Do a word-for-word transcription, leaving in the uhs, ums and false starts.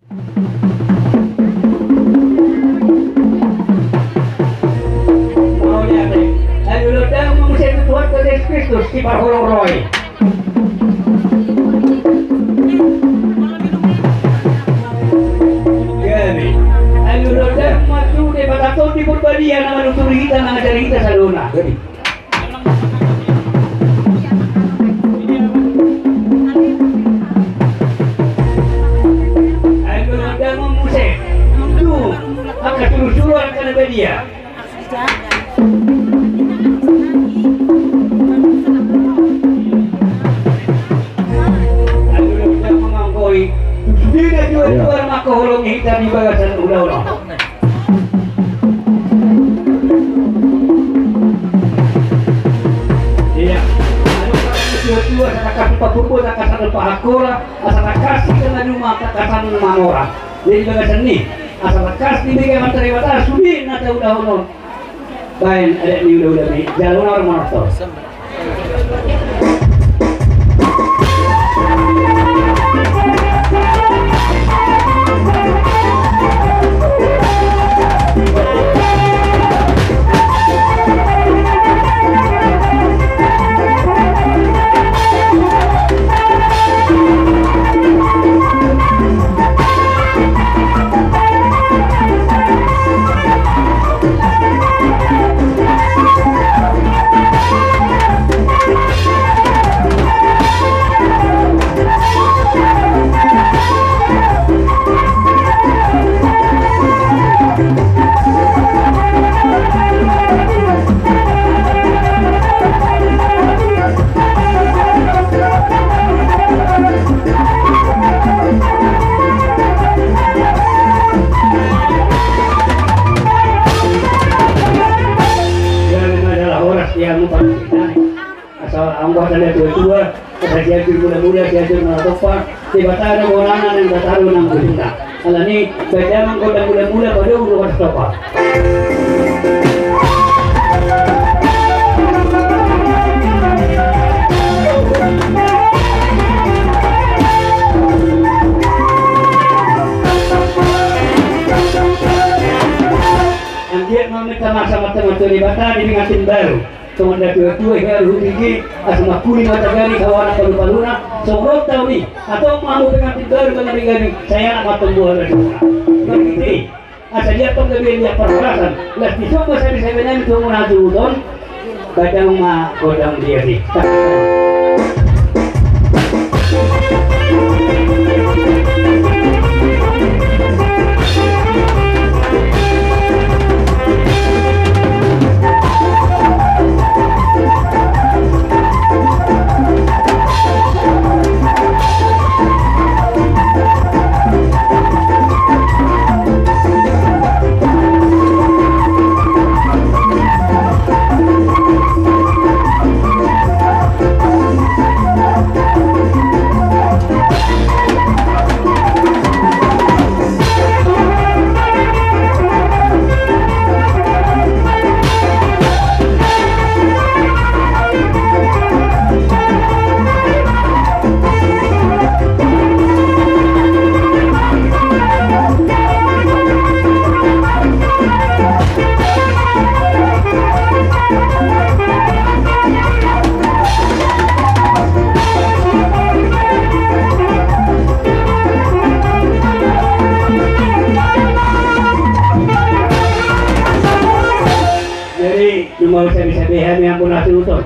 Mauliate. Alu lodang ma muse tu Tuhanta Jesus Kristus, si parholong roha i. Gabe. Alu lodang ma tu Debata Tondi Porbadia na manuturi hita, mangajari hita saluhutna. Gabe. Alu lodang ma muse tu angka surusuruan na badia. Alu lodang ma muse tu sude na tuatua na mangkaholongi hita di bagasan ulaon on. Ia, alu lodang ma tuatua, asa tangkas pahompu, tangkas pahangkola, asa tangkas hita na jumpa tangkasan mamora. Jadi bagasan i, asa tangkas dibege amanta Debata sude na taulahon on. Baen adat ni ulaula i, jalo na ro manortor. Asa anggo hata ni natuatua, asa Sianjur Mulamula, Sianjur Manatongpang, Debata do gonana, Debata do na mangujungna. Alani i, baen damang gondang mulamula, padomu do hata sitopa. Anggiat ma minta masa mata mata Debata di pengantin baru. Songon natuatua i, hea dohot tingki, asa mangkuli ma tagani hamu anak palupaluna, songon taon i, antong ma hamu pengantin baru mangabingabi, sai anak ma antong boha na dua. Marhite i, asa diantong gabe nian parhorasan, laos dison ma sabe-sabe nami tu hamu na hasuhuton, baen damang ma gondang di asi. Jadi, cuma bisa-bisa beha ni ampun asuton.